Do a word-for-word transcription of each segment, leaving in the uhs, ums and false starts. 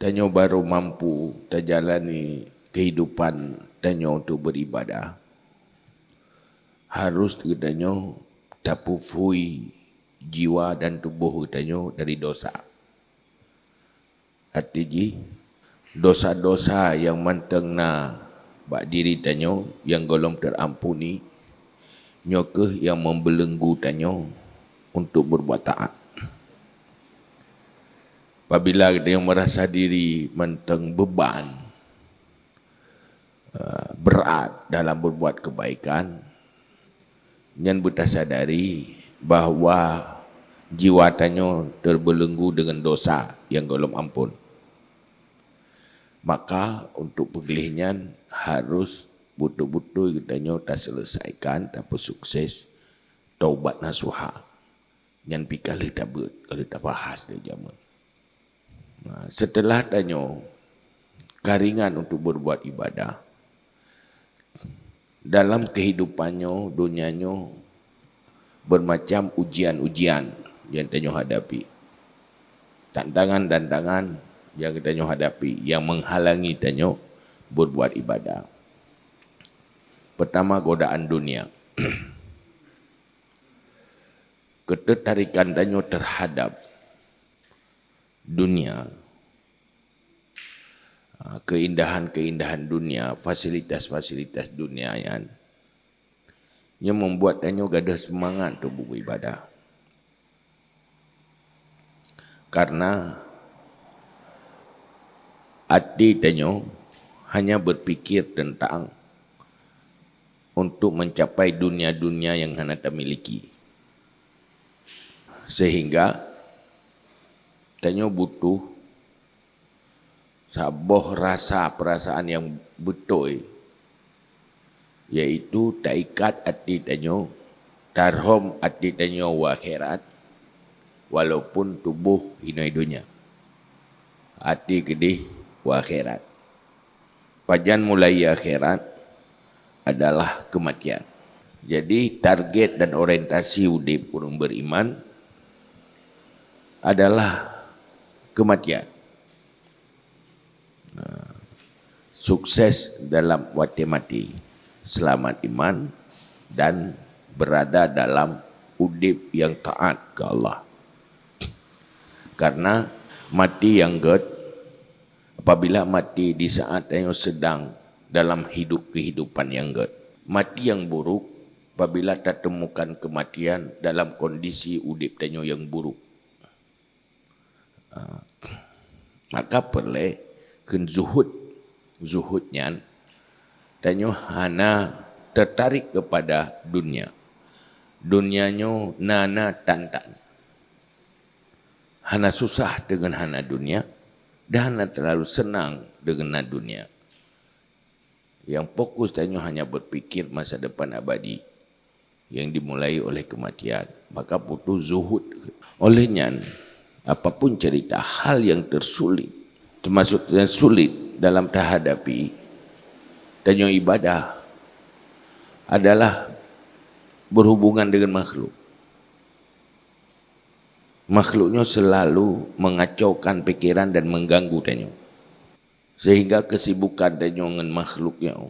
tanyoe barô mampu tajalani keuhidupan tanyoe untuk beuribadah, harôh geutanyoe tapeuphôi jiwa dan tuboh geutanyoe dari dosa. Arti jih, dosa-dosa nyang mantong na bak diri tanyoe nyang gohlom teuampuni, nyoe kheueh nyang meubeuleunggu tanyoe untuk beurbuat taát. Apabila geutanyoe meurasa diri mantong beuban, eh, brat dalam beurbuat keubaikan, nyan beutasadari bahwa jiwa tanyoe teubeulenggu deungon dosa nyang gohlom amphon. Maka, untuk peugleh nyan harôh beutôi-beutôi geutanyoe taseuleusaikan, tapeusukses taubat nasuha. Nyan pih ka lheueh tabeuet, ka lheueh tabahas lé jameun. Nah, seuteulah tanyoe ka ringan untuk beurbuat ibadah, dalam keuhidupan nyoe, donya nyoe, beumacam ujian-ujian nyang tanyoe hadapi. Tantangan-tantangan nyang tanyoe hadapi, nyang meuhalangi tanyoe beurbuat ibadah. Peutama, godaan dunia. Keuteutarikan tanyoe teuhadap dunia, ah, keuindahan-keuindahan dunia, fasilitas-fasilitas dunia nyan, nyoe membuat tanyoe gadôh seumangat untuk beuibadah. Karena até tanyoe hanya berpikir tentang untuk mencapai dunia-dunia yang hana tamiliki. Sehingga tanyoe butuh saboh rasa peurasaan nyang beutôi, yaitu taikat até tanyoe, tarhom até tanyoe u akhirat, walaupun tuboh inong donya. Até keudeh u akhirat. Pajan mulai akhirat adalah keumatian. Jadi, target dan orientasi udeb ureuëng beriman adalah keumatian. Nah, sukses dalam watée maté, seulamat iman, dan beurada dalam udeb nyang taát keu Allah. Karena maté nyang gét, apabila maté di saat tanyoe seudang dalam hidup keuhidupan nyang gét. Maté nyang buruk, apabila tateumukan keumatian dalam kondisi udeb tanyoe nyang buruk. Ah, maka peureulée kheun zuhud. Zuhud nyan, tanyoe hana teutarek keupada dunia. Dunia nyoe na-na tan-tan. Hana susah deungon hana dunia, dan hana teulalu seunang deungon na dunia. Nyang fokus tanyoe hanya berpikir masa depan abadi nyang dimulai oleh keumatian, maka butuh zuhud. Oleh nyan, apapun cerita hal nyang tersulit, termasuk yang sulit dalam tahadapi tanyoe ibadah, adalah berhubungan dengan makhluk. Makhluk nyoe selalu mengacaukan pikiran dan mengganggu tanyoe. Sehingga kesibukan tanyoe ngon makhluk nyoe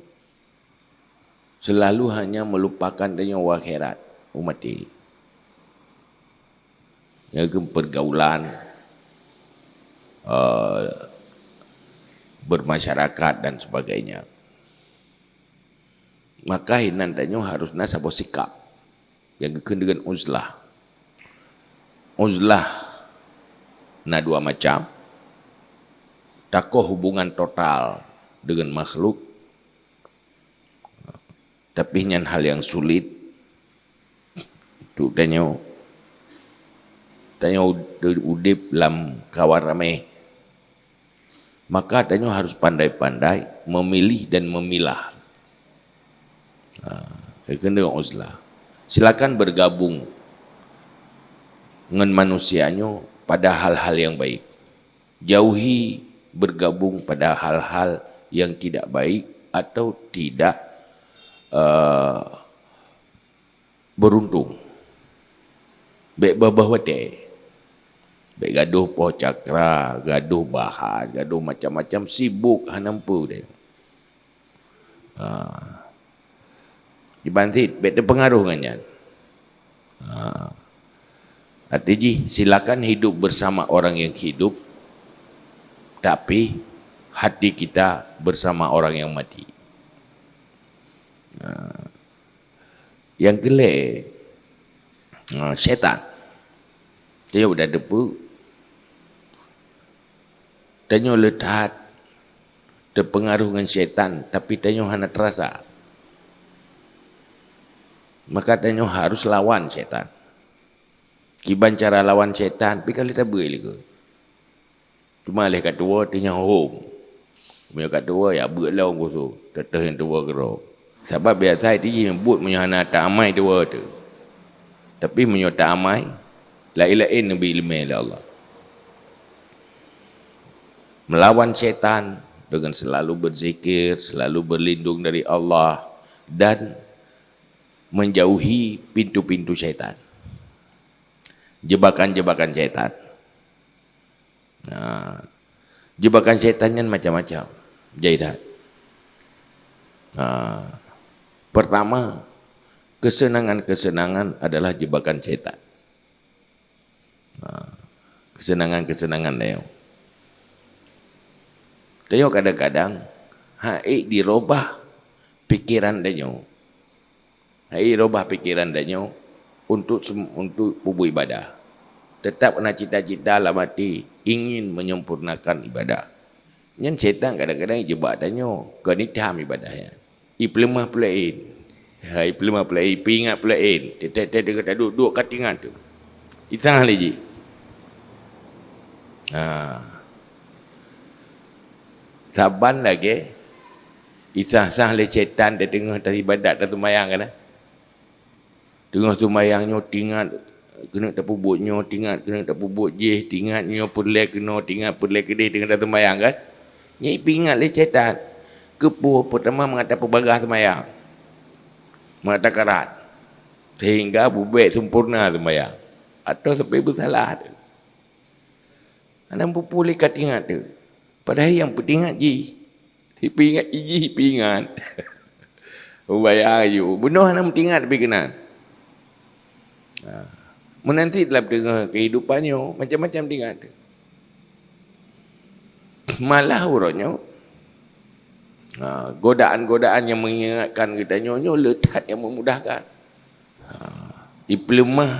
selalu hanya meulupakan tanyoe u akhirat, u maté. Ya, ke pergaulan, eh, bermasyarakat dan sebagainya. Maka hinan tanyoe harus na saboh sikap nyang geukheun deungon uzlah. Uzlah na dua macam. Takoh hubungan total deungon makhluk, tapi nyan hal nyang sulit untuk tanyoe, tanyoe udeb lam kawan ramé. Maka tanyoe harus pandai-pandai memilih dan memilah. Ha, keuneuk uzlah. Silakan bergabung ngon manusia nyoe pada hal-hal yang baik. Jauhi bergabung pada hal-hal yang tidak baik atau tidak, eh, beruntung. Bék babah watée. Bèk gadoh poh cakra, gadoh bahas, gadoh macam-macam, sibok hana peue deh. Ha. Kiban cit, bèk teupeungaroh ngon nyan. Ha. Arti jih, silakan hidup bersama orang yang hidup, tapi hati kita bersama orang yang mati. Ha. Nyang keulhèe, ha, syaitan. Tanyoe tateupeue, tanyoe le that teupeungaroh ngon syaitan, tapi tanyoe hana teurasa. Maka tanyoe harus lawan syaitan. Kiban cara lawan syaitan, pih ka lheueh tabeuet lé keu. Teuma lheueh ka tuwoe teuh nyan hom. Meunyoe ka tuwoe, ya beuet lom khusu, teuh-teuh nyang tuwoe keudroe. Sabab biasa itu jih buet meunyoe hana ta-amai tuwoe teuh. Tapi meunyoe ta-amai, laén-laén neubi ileumèe lé Allah. Melawan syaitan dengan selalu berzikir, selalu berlindung dari Allah, dan menjauhi pintu-pintu syaitan. Jebakan-jebakan syaitan. Nah, jebakan syaitan nyan macam-macam. Jai that. Nah, pertama, kesenangan-kesenangan adalah jebakan syaitan. Nah, kesenangan-kesenangan tanyoe. Tanyoe kadang-kadang hana dirobah pikiran tanyoe. Hai, robah pikiran tanyoe untuk sem-, untuk peubuet ibadah. Tetap na cita-cita lam hati ingin menyempurnakan ibadah. Nyan syaitan kadang-kadang jebak tanyoe, kon itam ibadah nyan. Ipeuleumah peulaén. Ha, ipeuleumah peulaén, ipeuingat peulaén. Teuh-teuh deungon taduek-duek ka teuingat teuh. Itam lé jih. Ha. Saban lagèe isah-sah lé syaitan, tateungoh taibadat, taseumayang kan. Teungoh seumayang nyoe teuingat keuneuk tapeubuet nyoe, teuingat keuneuk tapeubuet jéh, teuingat nyoe peureulèe keunoe, teuingat peureulèe keudéh, teungoh taseumayang kan. Nyan ipeuingat lé syaitan. Keupeue? Peurtama mangat tapeubagaih seumayang. Mangat takarat. Sehingga bubèk sempurna seumayang. Atau sampai beusalah. Hana peue-peue lé ka teuingat teuh. Padahai nyang peuteuingat jih. Sipeuingat jih, sipeuingat. Mubayang aju. Bunoe hana meuteuingat tapi keunan. Ha. Meunan cit lam teungoh keuhidupan nyoe, macam-macam teuingat teuh. Malah uroe nyoe, ha, godaan-godaan nyang mengingatkan geutanyoe nyoe le that nyang memudahkan. Ha, ipeuleumah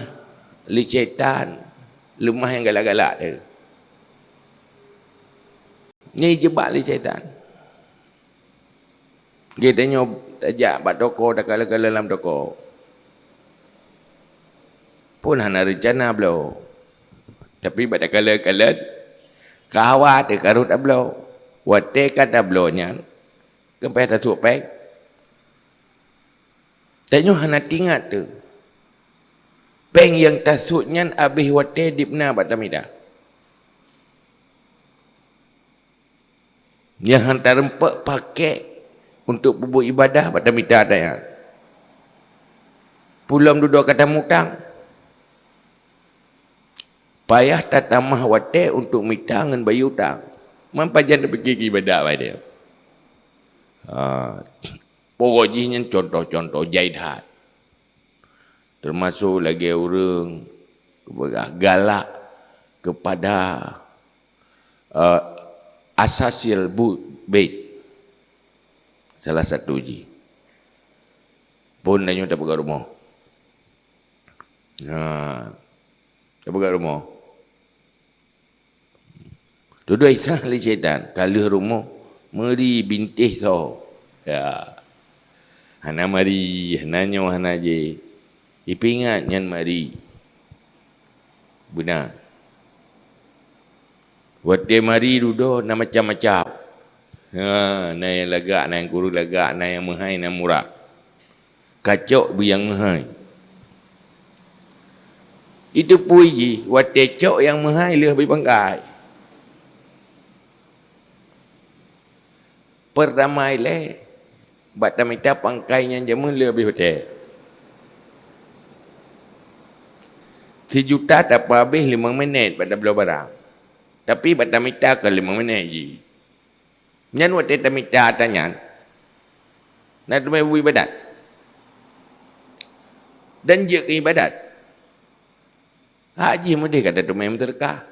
lé syaitan, leumah nyang galak-galak teuh. Nyan ijebak lé syaitan. Geutanyoe tajak bak toko, takalon-kalon lam toko. Phon hana reuncana bloe. Tapi bak takalon-kalon, ka hawa teuh ka rhot tabloe. Watèe ka tabloe nyan, keumpèh tasôk pèng. Tanyoe hana teuingat teuh. Pèng nyang tasôk nyan abéh watèe dipna bak tamita. Nyang han tareumpok pakèk untuk peubuet ibadah bak tamita tanyan. Peue lom dudoe ka tamutang. Payah tatamah watèe untuk mita ngon bayeue utang. Man pajan tapike keu ibadah watèe. Ha, poh jih nyan contoh-contoh jai that. Teumasok lagèe ureueng galak keupada, eh, asasil bu-, bait. Salah satu jih. Phon tanyoe tapeugah rumoh. Ha. Tapeugah rumoh. Dudoe isah lé syaitan, ka lheueh rumoh, meuri bintéh soe. Ya. Hana mari, hana nyoe, hana jih. Ipeuingat nyan mari. Beuna. Watèe mari dudoe na macam-macam. Ha, na nyang lagak, na nyang kureueng lagak, na nyang meuhai, na murah. Kacok beu nyang meuhai. Itu pui jih, watèe cok nyang meuhai lheueh bri pangkai. Peurtama ilèe, bak tamita pangkai nyan jameun lheueh bri watèe. Sijuta tapeuhabéh limong minét bak tabloe barang. Tapi bak tamita kon limong minét jih. Nyan watée tamita ata nyan, na teumé beuibadat. Dan jeuet keu ibadat. Hak jih meudeh ka tateumé meuseudeukah.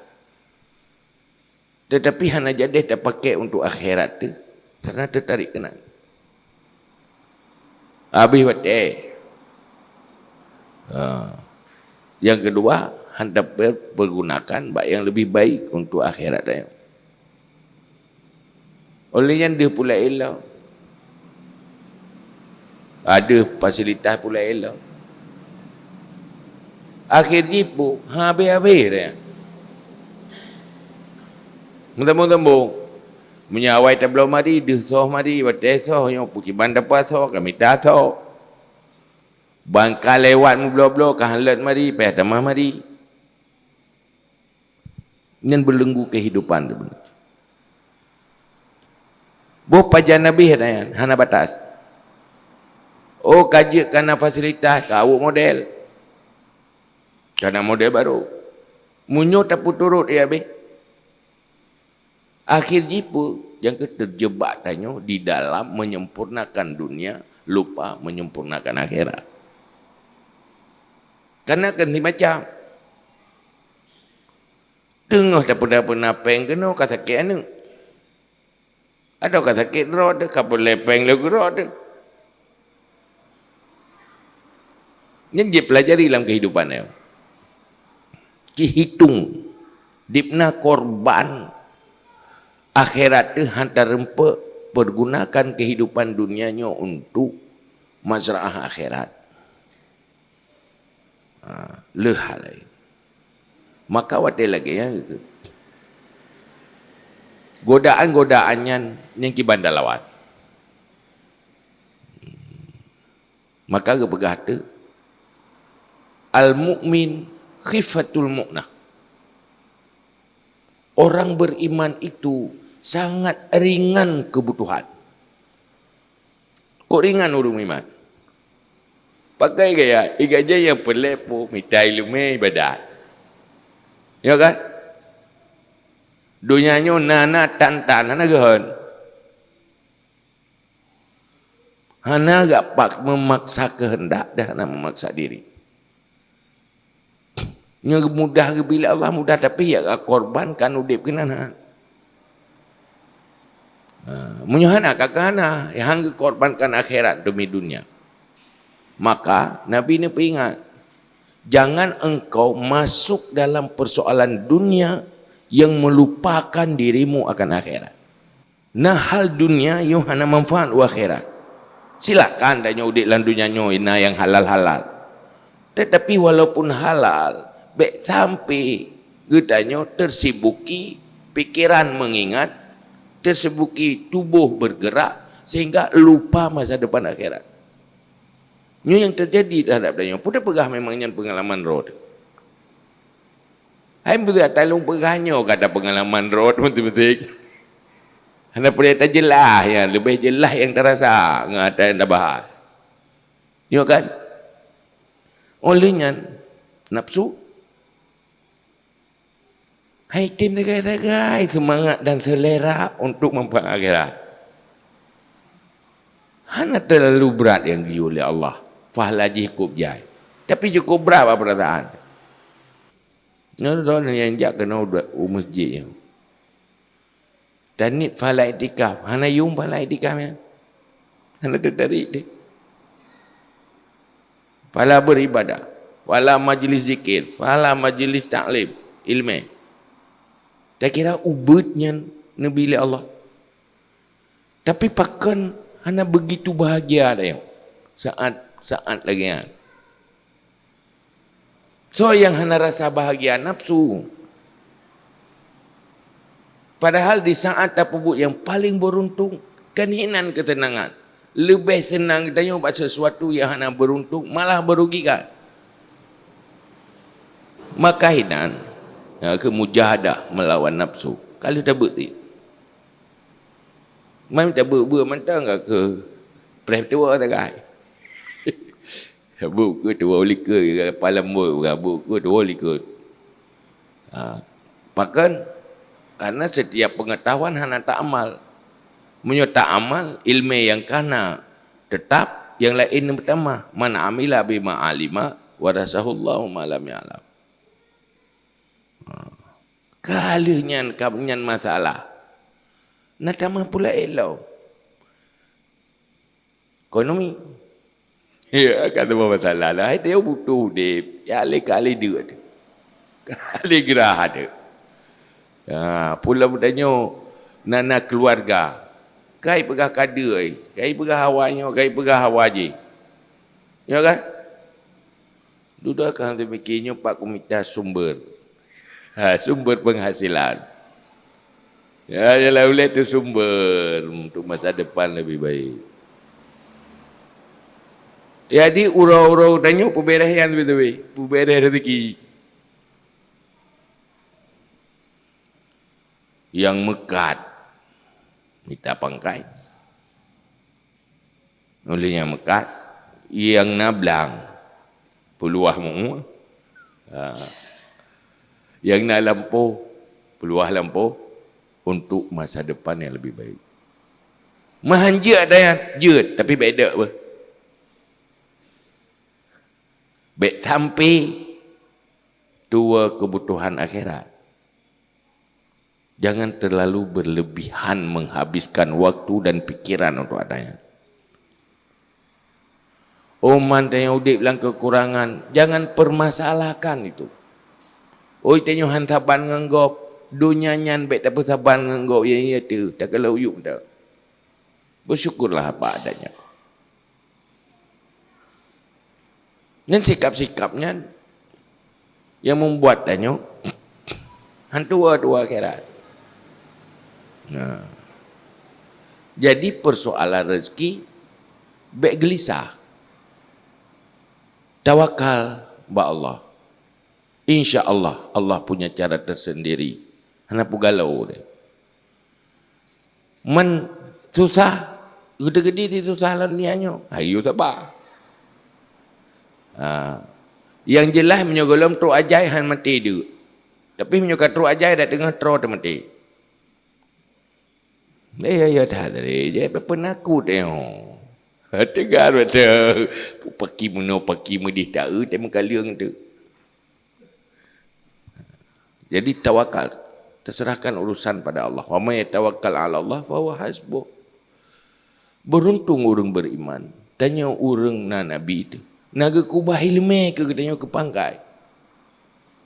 Teutapi hana jadeh tapaké untuk akhirat teuh, karena teutarek keunan. Habéh watée. Ha. Nyang keudua, hana per-, pergunakan bak nyang leubeh baik untuk akhirat tanyoe. Óh lheueh nyan deuh pula ilong. Ada fasilitas pula ilong. Akhé jih peue? Habéh-habéh dah. Meusambông-sambông. Meunyoe awai tabloe mari, deuh soh mari, watée soh nyoe peukiban tapasoe, ka mita soe. Ban ka lewat meubloe-bloe, ka han lôt mari, payah tamah mari. Nyan beuleunggu kehidupan tu beuna. Boh pajan Nabi nyan hana batas. Oh, ka jeuet kana fasilitas, ka awök model. Kana model barô. Meunyoe tapeuturot, ya abéh. Akhé jih peue? Nyang keuh teujebak tanyoe di dalam menyempurnakan dunia, lupa menyempurnakan akhirat. Kana kan simacam. Teungoh tapeuna-peuna péng keunoe ka sakét aneuk. Atawa ka sakét droe teuh, ka peureulée péng lé keudroe teuh. Nyan jipeulajari lam kehidupan nyoe. Cihitong, dibna korban akhirat teuh han tareumpok, pergunakan kehidupan dunia nyoe untuk mazraah akhirat. Ha, lheueh hal laén. Maka watée lagée nyan, godaan-godaan nyan nyang kiban talawan. Maka geupeugah teuh, "Al-mu'min khifatul mu'nah." Orang beriman itu sangat ringan kebutuhan. Kok ringan ureuëng iman? Pakai gaya, igaja nyang peureulée peue, mita iéleumé ibadat. Ya kan? Donya nyoe na-na tan-tan, hana geuhon. Hana gak pak-, memaksa kehendak dan hana memaksa diri. Nyoe mudah geubri lé Allah, mudah, tapi ya gak korbankan udeb keunan han. Ha, meunyoe hana, ka hana, nyang han geukorbankan akhirat demi dunia. Maka Nabi neupeuingat, "Jangan engkau masuk dalam persoalan dunia yang melupakan dirimu akan akhirat." Na hal dunia nyang hana manfaat u akhirat. Silakan tanyoe udeb lam dunia nyoe na nyang halal-halal. Tetapi walaupun halal, bék sampai geutanyoe tersibuki pikiran mengingat, tersibuki tubuh bergerak sehingga lupa masa depan akhirat. Nyoe nyang terjadi terhadap tanyoe. Peue tapeugah memang nyan pengalaman rot. Hai beutôi ata lôn peugah nyoe kata pengalaman rot meuteumeutek. Hana peureulee tajeulaih nyan, leubeh jeulaih nyang tarasa ngon ata nyang tabahas. Nyoe kan? Óh lheueh nyan, nafsu. Hai tem sagai-sagai seumangat dan seulera untuk manfaat akhirat. Hana teulalu brat nyang geuyue lé Allah, pahala jih kôb jai. Tapi cukôp brat bak peurasaan. Nyoe droeneuh nyang jak keunoe u, u masjid nyoe. Taniet pahala iktikaf, hana yuem pahala iktikaf nyan. Hana teutarek deh. Pahala beribadah, pahala majlis zikir, pahala majlis taklim, ileumé. Takira ubeuet nyan neubi lé Allah. Tapi pakon hana beugitu bahagia tanyoe saat, saat lagée nyan. Soe nyang hana rasa bahagia? Nafsu. Padahal di saat tapeubuet nyang paleng beuruntung, kan hinan keuteunangan. Leubeh seunang geutanyoe bak sesuatu nyang hana beuruntung, malah meurugikan. Maka hinan, na kheueh mujahadah meulawan nafsu. Ka lheueh tabeuet cit. Man tabeuet-beuet mantong ka kheueh preh tuwoe sagai. Buku tuwoe likot, palan buet, buku tuwoe likot. Ha. Pakon? Karena setiap pengetahuan hana taamal. Meunyoe taamal, ilmu nyang kana tetap, nyang laén meutamah. "Man amila bima alima, warasahullahu ma lam ya'lam." Ha. Ka lheueh nyan, ka nyan masalah. Na tamah pula ilmu ekonomi. Ya, ka tamah masalah lah. Hai, dia butuh udép. Ya, lé kali deuek tu. Kali gerah tu. Ya, pula tanyoe na, na keluarga. Kai peugah kadeue, kai peugah hawa nyoe, kai peugah hawa jih. Ya kan? Dudoe kang teumikir nyoe pat kumita sumber. Ha, sumber penghasilan. Ya, ialah ulèe tu sumber untuk masa depan lebih baik. Jadi, uroe-uroe tanyoe peubèrèh nyan beutôi, peubèrèh rezeki. Nyang meukat mita pangkai. Ulèh nyang meukat, nyang na blang peuluwah meu-ueh. Ha. Nyang na lampôh peuluwah lampôh untuk masa depan yang lebih baik. Meuhan jeuet ata nyan, jeuet, tapi bèk deuek beuh. Bèk sampai tuwoe keubutuhan akhirat. Jangan terlalu berlebihan menghabiskan waktu dan pikiran untuk ata nyan. Umat tanyoe udép lam kekurangan, jangan permasalahkan itu. Oi, tanyoe han saban ngon gob, donya nyan bèk tapeusaban ngon gob, ya, ya tu, takalon uyueb dah. Bersyukurlah apa adanya. Dan sikap-sikap nyan yang membuat tanyoe han tuwoe-tuwoe akhirat. Nah. Jadi persoalan rezeki bèk geulisah. Tawakal bak Allah. Insya Allah, Allah punya cara tersendiri. Hana peugaloe deh. Man susah, geude-geude si susah lam dunia nyoe, ha, yue saba. Ha. Nyang jeulaih, meunyoe gohlom trok ajai, han maté deuek. Tapi meunyoe ka trok ajai, dak teungoh troe teumaté. Eh, ya, ya, that tadi. Jadi, penakut, eh, oh. Tegar betul. Paki meunoe, paki meudeh, tak, eh, tak meukaleueng tu. Jadi tawakal, terserahkan urusan pada Allah. "Wa may yatawakkal 'ala Allah fa huwa hasbuh." Beruntung ureuëng beriman. Tanyoe ureuëng na nabi teuh. Na geukubah iéleumé keu geutanyoe keu pangkai.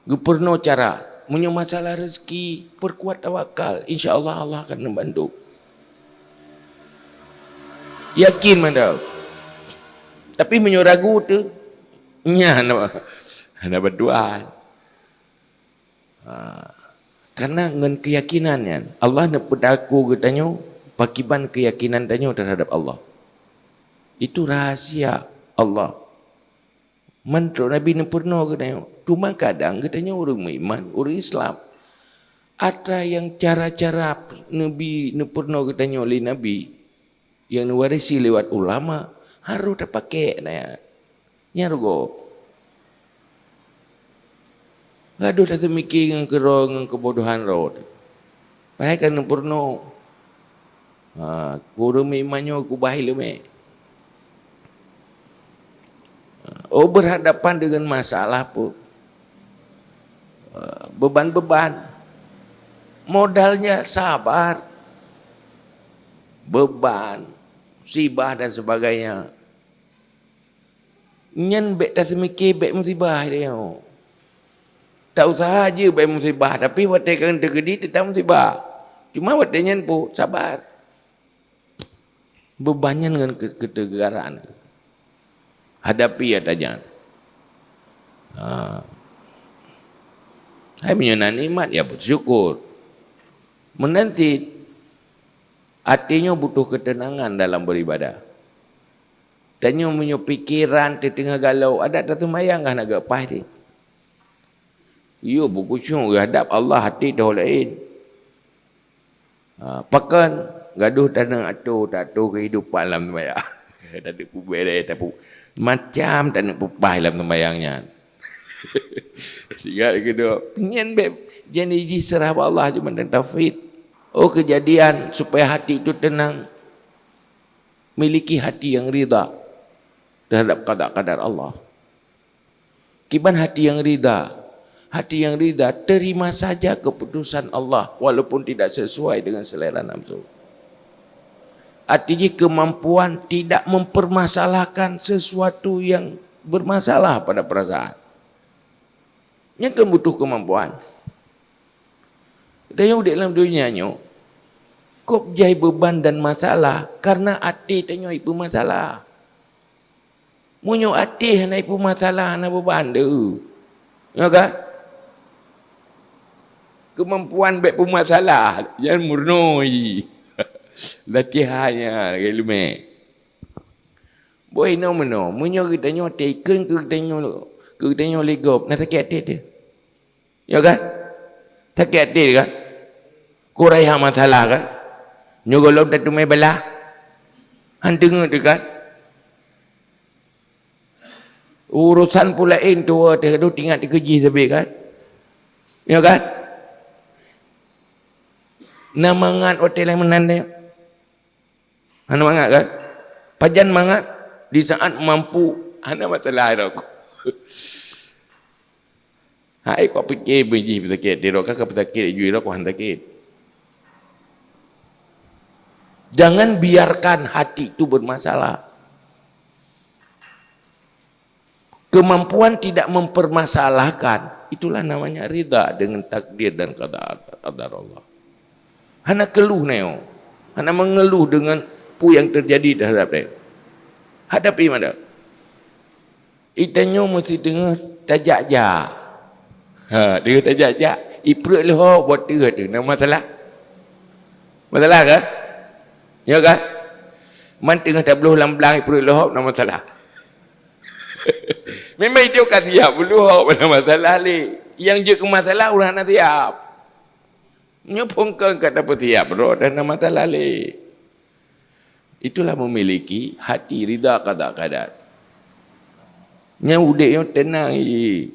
Geupeurunoe cara. Meunyoe masalah rezeki, peukuat tawakal. Insya Allah, Allah akan membantu. Yakin mantap. Tapi meunyoe ragu teuh, nyan hana, hana bantuan. Ha. Karena ngon keuyakinan nyan, Allah neupeudaku geutanyoe, pakiban keuyakinan tanyoe terhadap Allah. Itu rahasia Allah. Man trok Nabi neupeurunoe geutanyoe. Cuma kadang geutanyoe ureuëng meuiman, ureuëng Islam. Atra nyang cara-cara Nabi neupeurunoe geutanyoe lé Nabi, nyang neuwarisi lewat ulama, harôh tapakèk na nyan. Nyan rugoe. Gadoh taseumike ngon keudroe, ngon keubodohan droe. Padahai ka neupeurunoe. Ha, ureuëng meuiman nyoe kubah iéleumé. Oh, berhadapan dengan masalah pun, eh, beban-beban. Modalnya sabar. Beban, musibah dan sebagainya. Nyan bèk taseumike bèk musibah dia. Tak usah aja bèk musibah, tapi watèe ka teukeudi teutap musibah. Cuma watèe nyan pun sabar. Beban nyan ngon ke-, ketegaran. Hadapi ata nyan. Ha. Hai meunyoe na nikmat, ya bersyukur. Meunan cit, até nyoe butuh ketenangan dalam beribadah. Tanyoe meunyoe pikeran teuteungoh galau, adak taseumayang ka hana geupaih teuh. Yôh, beukucung geuhadab Allah, até teuh laén. Ha, pakon gadoh taneueng atô, tatô keuhidupan lam seumayang. Taneuk peubeuet, tapu-, macam taneuk peupah lam seumayang nyan. Sigat keudua, nyan bèk, jadi jih seurah bak Allah cuma dan tauhid. Oh, kejadian supaya hati itu tenang. Miliki hati yang ridha terhadap qada qadar Allah. Kiban hati yang ridha. Hati yang ridha, terima saja keputusan Allah walaupun tidak sesuai dengan selera nafsu. Artinya kemampuan tidak mempermasalahkan sesuatu yang bermasalah pada perasaan. Nyan kan butuh kemampuan. Geutanyoe udép lam donya nyoe, kok jai beuban dan masalah karena até tanyoe ipeumasalah. Meunyoe até hana ipeumasalah, hana beuban deuh. Nyoe kan? Keumampuan bèk peumasalah, nyan meurunoe. Latihan nyan lagèe leumèh. Boh inoe meunoe, meunyoe geutanyoe até ikheun keu geutanyoe, keu geutanyoe lé gob, na sakét até teuh. Ya kan? Sakét até kan? Kuraya masalah kan? Nyoe gohlom tateumé balah. Han teungeut teuh kan? Urosan peue laén tuwoe teuh, aduh, teuingat dikeue jih sabé kan? Ya kan? Na mangat watèe lagèe meunan nyoe. Hana mangat kan? Pajan mangat di saat mampu, hana masalah rot. Hai kok pike beujih sakét, di rot ka sakét, jui rot kok han sakét. Jangan biarkan hati itu bermasalah. Kemampuan tidak mempermasalahkan, itulah namanya ridha dengan takdir dan qada, qadar Allah. Hana keuluh nyoe, hana mengeluh dengan peue nyang teujadi terhadap dia. Hadapi mada. Geutanyoe meusti teungoh tajak-jak. Ha, teungoh tajak-jak, ipreuk leuhop bak teuh teuh, na masalah? Masalah kah? Ya kah? Man teungoh tabloh lam blang ipreuk leuhop, na masalah? Memang idéh ka siap, leuhop hana masalah lé. Nyang jeuet keu masalah ureueng hana siap. Nyoe phon kon ka tapeusiap droe dan hana masalah lé. Itulah memiliki hati ridha qada qadar. Nyang udép nyoe teunang jih.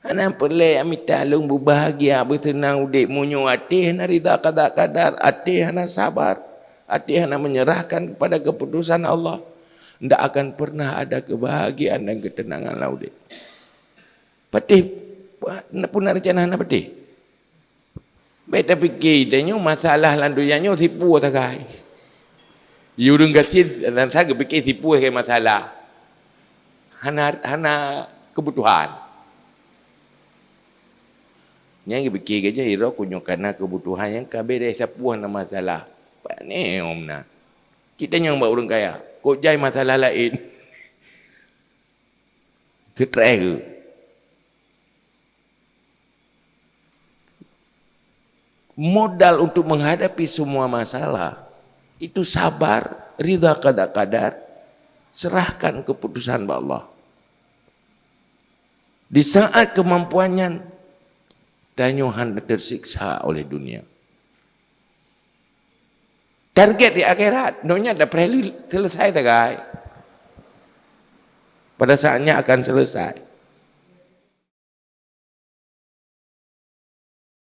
Hana peureulèe mita lôn beubahagia, beuseunang udép meunyoe até hana ridha qada qadar, até hana sabar, até hana menyerahkan kepada keputusan Allah. Ndak akan pernah ada kebahagiaan dan ketenangan lam udép. Patéh, puna rencana hana patéh. Bèk tapike tanyoe masalah lam donya nyoe sipue sagai. Ureueng gasien dan sa geupike sipue sagai masalah. Hana, hana keubutuhan. Nyang geupike geutanyoe irok ku nyoe kana keubutuhan nyang ka beres sapeue na masalah. Pane om na. Kita nyang bak ureueng kaya, kok jai masalah laén. Stres geuh. Modal untuk menghadapi semua masalah itu sabar, ridha qada qadar, serahkan keputusan bak Allah. Di saat kemampuan nyan, tanyoe hana tersiksa oleh dunia. Target di akhirat, donya dah perlu selesai sagai. Pada saatnya akan selesai.